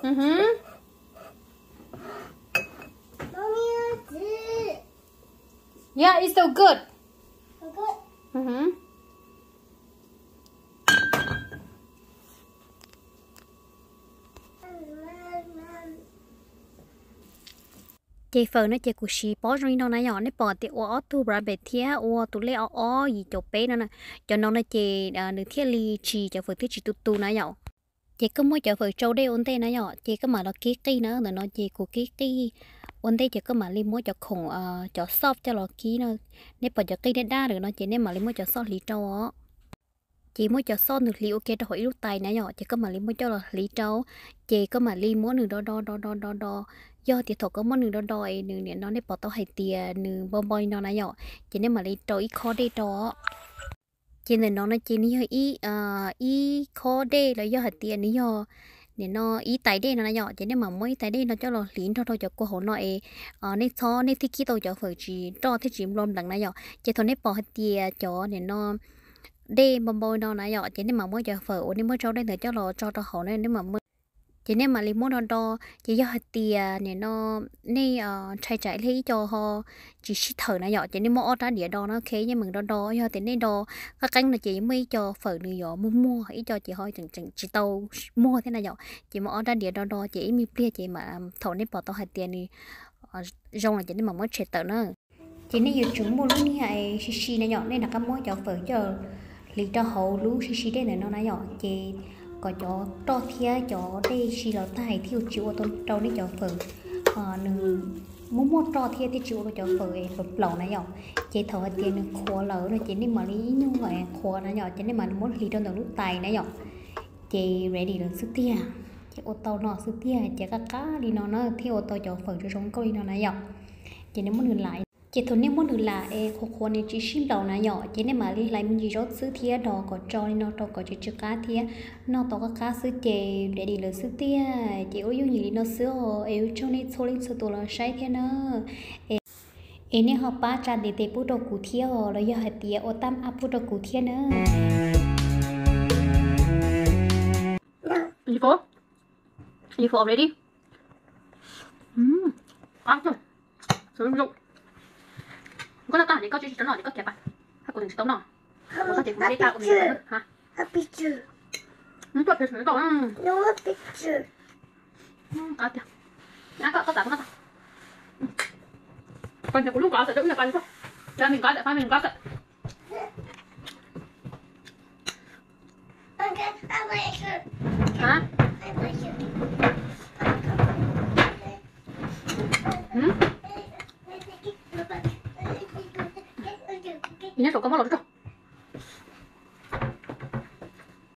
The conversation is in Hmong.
Mm-hmm. Yeah, it's so good. Mm-hmm. Ces fawm no ces kuv siv pob zoo li no na yom, nej pom tias ua ob tug bra pem thiab ua tus lej ob ob yim caum peb no na. Cov no no ces nws thiaj li tsis, cov fawm thiaj tsis tu tu na yom. Ces koj muab cov fawm tsau dej ua ntej na yom, ces koj mam los kib qij na. Ntawm no ces kuv kib qij ua ntej ces koj mam li muab cov khoom, cov xoj coj los kib na. Nej pom cov qij daj daj lawm no ces nej mam li muab cov xoj hliv rau os. Ces muab cov xoj nws hliv ua ke rau hauv ib lub tais na yom, ces koj mam li muab coj los hliv rau, ces koj mam li muab nws do do do do do do. Yog tias thaum koj muab nws do do es nws nim no nej pom tau hais tias nws npau npau li no na yom, ces nej mam li rau ib khob dej rau. Ces ntawm no no ces nws yog ib khob dej los yog hais tias nws yog nim no ib tais dej no na yom, ces nej mam muab ib tais dej no coj los hliv nrog rau cov kua hauv no es nej txhob, nej thiaj kib tau cov fawm tsis roj thiab tsis npau nplees na yom. Ces thaum nej pom hais tias cov nim no dej npau npau no na yom, ces nej mam muab cov fawm uas nej muab tsau dej ntawd coj los tso rau hauv na, nej mam, ces nej mam li muab do do. Ces yog hais tias nim no nej ntshai tsam ib co ho tsis sib thawm na yom, ces nej muab ob rab diav do no, ok, yeej meem do do. Yog tias nej do qab qeeb no ces muaj ib co fawm nws yuav muag muag, ib co ces ho tseem tseem tsis tau muag thiab na yom, ces muab ob rab diav do do ces ib me pliag ces thaum nej pom tau hais tias nws zoo lawm ces nej mam muab tshem tawm na. Ces nej yuav tsum muaj lub niag si si na yom, nej rov qab muab cov fawm coj hliv rau hauv lub si si dej ntawm no na yom, ces kom cov roj thiab cov dej si los tag thiaj tsis ua tau rau nej cov fawm nws muaj muaj roj thiab thiaj tsis ua rau cov fawm es plaum plaum na yom. Ces thaum hais tias nws qhuav lawm no ces nej mam li ib nyuag qhuav na yom, ces nej mam li muab hliv rau ntawm lub tais na yom. Ces ready lawm xwb tiag, ces ua tau no xwb tiag, ces qab qab li no na thiaj ua tau cov fawm zoo zoo nkauj li no na yom. Ces nej muab nws lam, ces thaum nej muab nws lam es qhuav qhuav nws tsis sib nplaum na yom, ces nej mam li hlais me ntsis zaub txhwb thiab do kom tso li no rau kom tsis tsw qab thiab. Noj tau qab qab xwb ces ready lawm xwb tiag. Ces ua yooj yim li no xwb os, es ua tsaug nej txhua leej txhua tus los saib thiab na. Es nej ho pab tsa ntiv tes pub rau kuv thiab os, los yog hais tias ua thumbs up pub rau kuv thiab na. Koj noj tag ces koj tsis tau noj ces koj kiag pas, koj kuv tsis tau noj, koj ces kuv dej tag ua me ha. Tuaj phem tau. Koj tiag, koj xav koj noj tag. Koj tias kuv lub nqav tawm rau ib nyuag pas li koj, cov me nqav tawm, pab me nqav tawm. Nyob saum koj muab los rau.